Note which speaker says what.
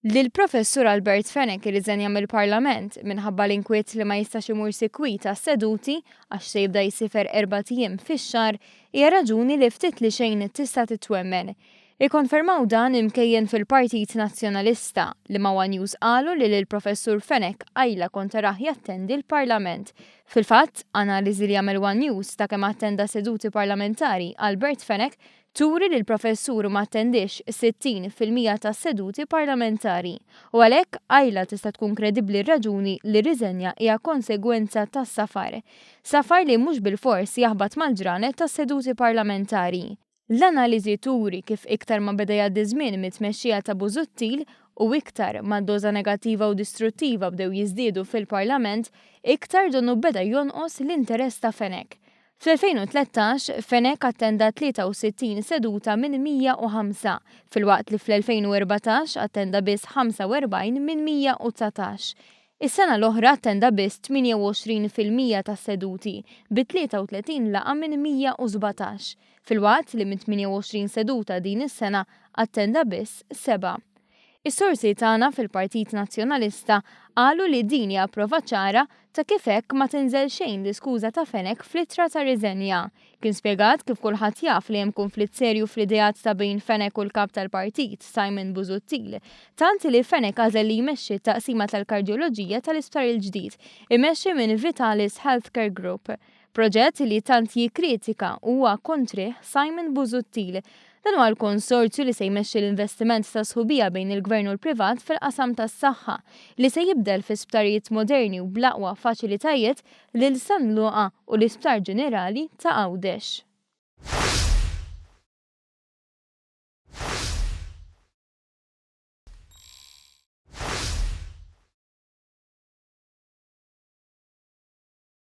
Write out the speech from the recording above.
Speaker 1: Li l-Professur Albert Fenech irriżenja mill-Parlament minħabba l-inkwiet li ma jistax imur sikwit għas-seduti għax se jibda jsifer erbat ijiem fix-xahar hija raġuni li ftit li xejn tista' titwemmen. Ikkonfermaw dan imkejjen fil-Partit Nazzjonalista li ma' one News qalu li lill-Professur Fenech qajla kont tarah jattendi l-Parlament. Fil-fatt, analiżi li għamel one News ta' kemm attenda seduti parlamentari Albert Fenech turi li l-professur ma attendiex 60% tas-seduti parlamentari u għalhekk qajla tista' tkun kredibbli r-raġuni li r-riżenja hija konsegwenza tas-safar. Safar li mhux bilfors jaħbat mal-ġranet tas-seduti parlamentari. L-analiżi turi kif iktar ma beda jgħaddi żmien mit-tmexxija ta' Busuttil u iktar ma d-doża negattiva u distruttiva bdew jiżdiedu fil-Parlament, iktar donnu beda jonqos l-interess ta' Fenech. Fl-2013, Fenech attenda 63 seduta minn 105, filwaqt li fl-2014 attenda biss 45 minn 119. Is-sena l-oħra attenda biss 28% tas-seduti, bi 33 laqgħa minn 117, filwaqt li minn 28 seduta din is-sena attenda biss sebgħa. Is-sorsi tagħna fil-Partit Nazzjonalista qalu li din hija prova ċara ta' kif hekk ma tinżel xejn l-iskuża ta' Fenech fl-ittra ta' riżenja. Kien spjegat kif kulħadd jaf li hemm kunflitt serju fl-ideat ta' bejn Fenech u l-Kap tal-Partit, Simon Busuttil, tant li Fenech għażel li jmexxi t-taqsima tal-kardjoloġija tal-Isptar il-ġdid, imexxi minn Vitalis Healthcare Group. Proġett li tant jikkritika u huwa kontrih Simon Busuttil. Dan huwa l-konsorzju li se jmexxi l-investiment ta' sħubija bejn il-Gvern u l-privat fil-qasam tas-saħħa, li se jibdel fi sptarijiet moderni u bl-aqwa faċilitajiet lil San Luqa u l-Isptar Ġenerali ta' Għawdex.